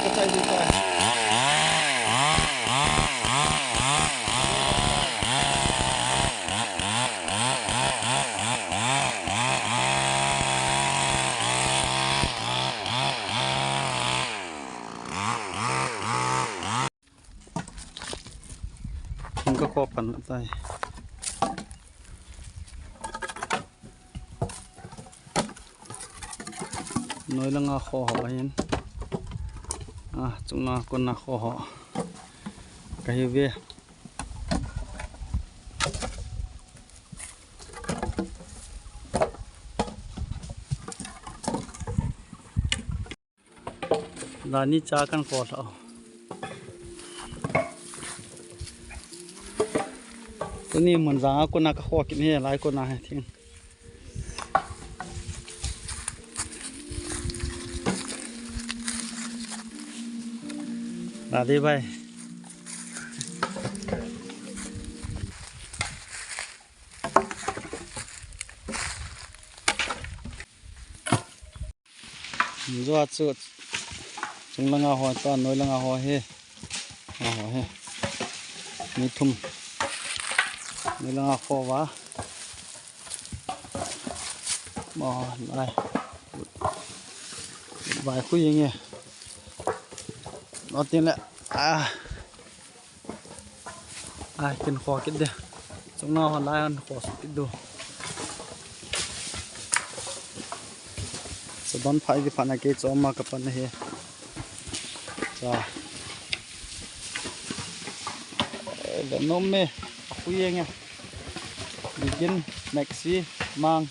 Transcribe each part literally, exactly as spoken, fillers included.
Ka chai ding tai. Thing ka kho pan tai. Noi langa kho ho ahin. A, chunga kona kho ho. Ka hi ve. Lani cha kan kho lha. Tuni mun janga kona ka kho kit hi lai kona hi thing. Lani bai. Jua chu chunglanga ho ta, noilanga ho hi. A ho hi. Mi thum. Noilanga ho va. Ma lai. Vai khu yeng e. No tin le. A. Ai, kin kho kit de. Chunga ho lai an kho kit du. Sa don phai di phana ke choma ka pan hi. Sa. Eh, da nom me. Khu yeng e. Begin, Maxi, Mang.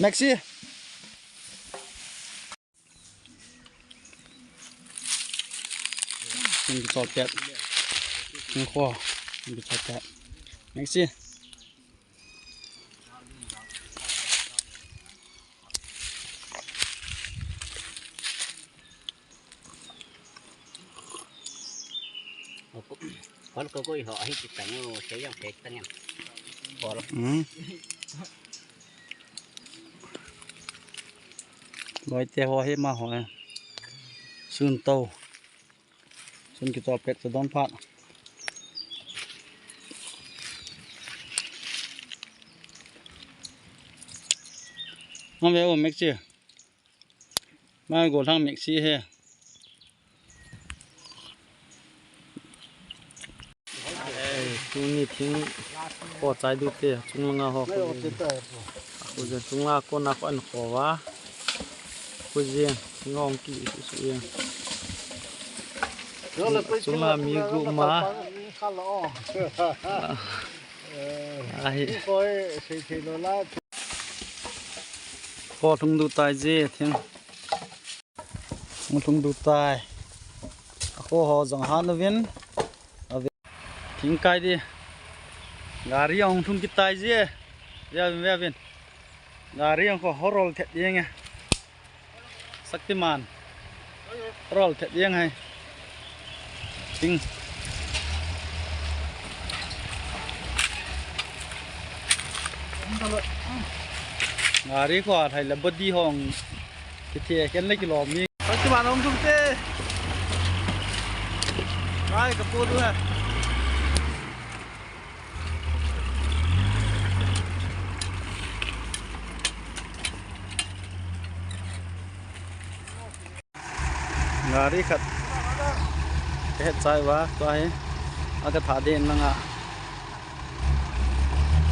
Maxi. Sun kichol pet. Sun kho. Sun kichol pet. Maxi. Kon ko ko ho ahi ti tang o, se yang pe tang yang. Kol. Hmm. Loi te ho hi ma ho. Sun to. Sun kichol pet sa don phat. Ma ve o Maxi. Ma go thang Maxi he. Ei, tuni thing kho chai diu te, chunglanga ho kho. Khu je chunglanga kona kho an kho va. Khu je ngong ki su su ye. Chunglanga mi gu ma. Ahi. Kho thung du tai je thing. Hung lhung du tai. A kho ho jong han uvin. Ave. Thing kai di. Gari hung lhung kit tai je. Ve uvin, ve uvin. Gari hung kho horol thet ding e. Shaktiman. Horol thet ding hai. Thing. Gari kho athai le body hung. Kithi ken le kilom ni. Shaktiman hung thum te. Rai ka pu du hai. Gari khat ka het chai uva, tua hi a ka tha den langa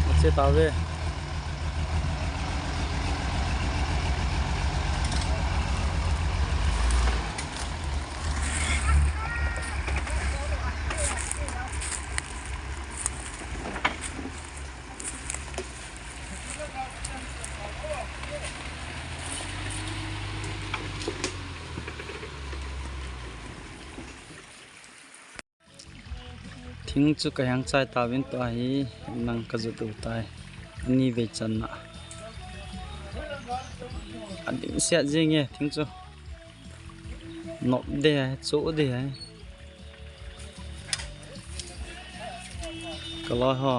a che ta ve. Thing chu ka heng chai tauvin tua hi nang ka jut u tai. Ani vei channa. A ding siat jing e thing chu. Nop de hai, chu de hai. Ka loi ho.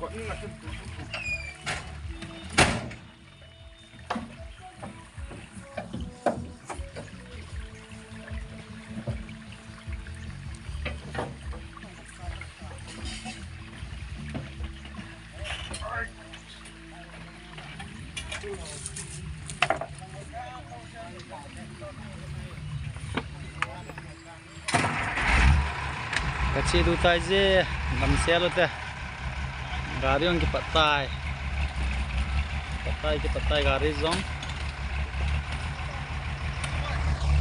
Ka che du tai je, lam sel u te. Gari jong kipat tai. Kipat tai, kipat tai gari jong.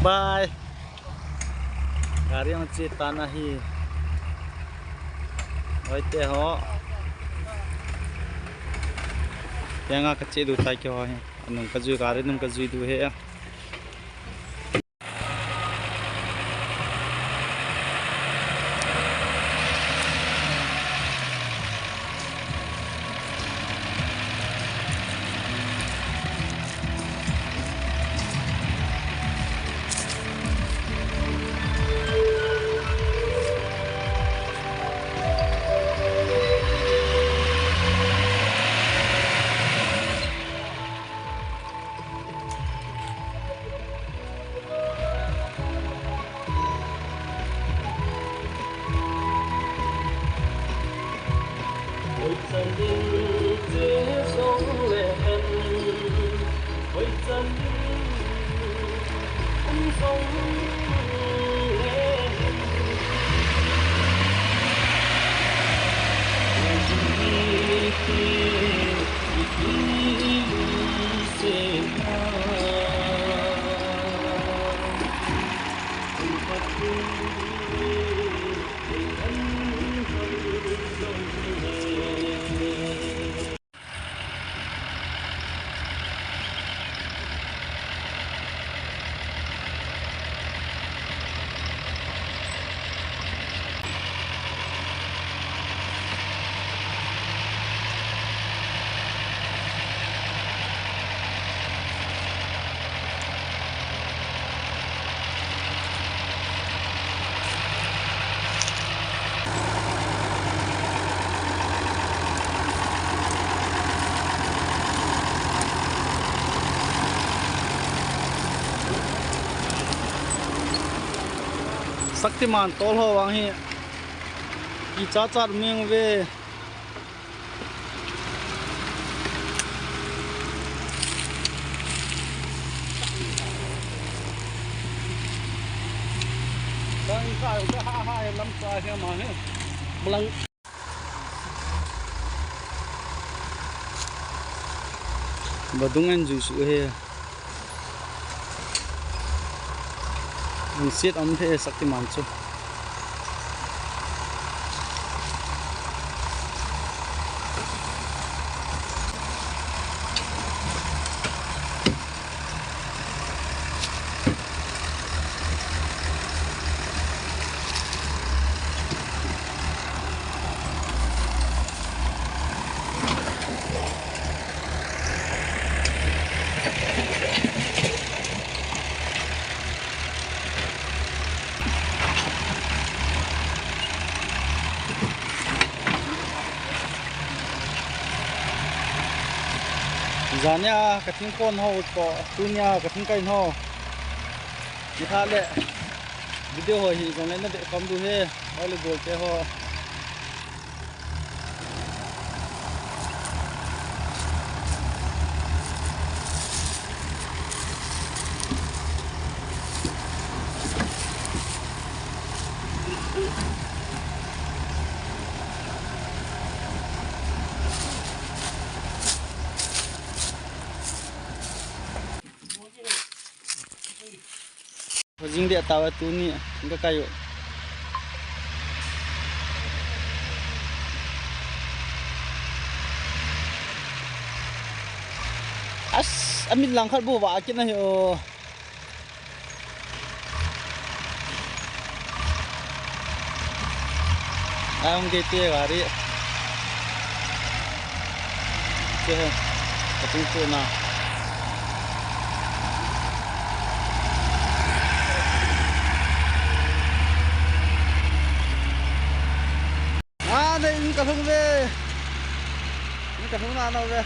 Bye. Gari jong che tan ahi. Hoi te ho. Tenga ka che du tai keiho hi. Anung ka jui, gari nung ka jui du he. Shaktiman tol ho vang hi kicha cha meng ve. Dang ka ka ha ha lam sa he ma he. Malang. Vadung an ju su he. An siat am the Shaktiman chu. Jania ka thingkon ho toh, tunia ka thingkai ho. Ni kha le video ho hi jong le na be kom du he, ho le gol te ho. Jing dia tawa tuni, ga kayo. As, amit lang khat bu wa kit na hi o. Ai hung kei te gari. Che he. Ka tung tu na. Ah, dei in ka lhung ve. Ni ka hung na nau ve.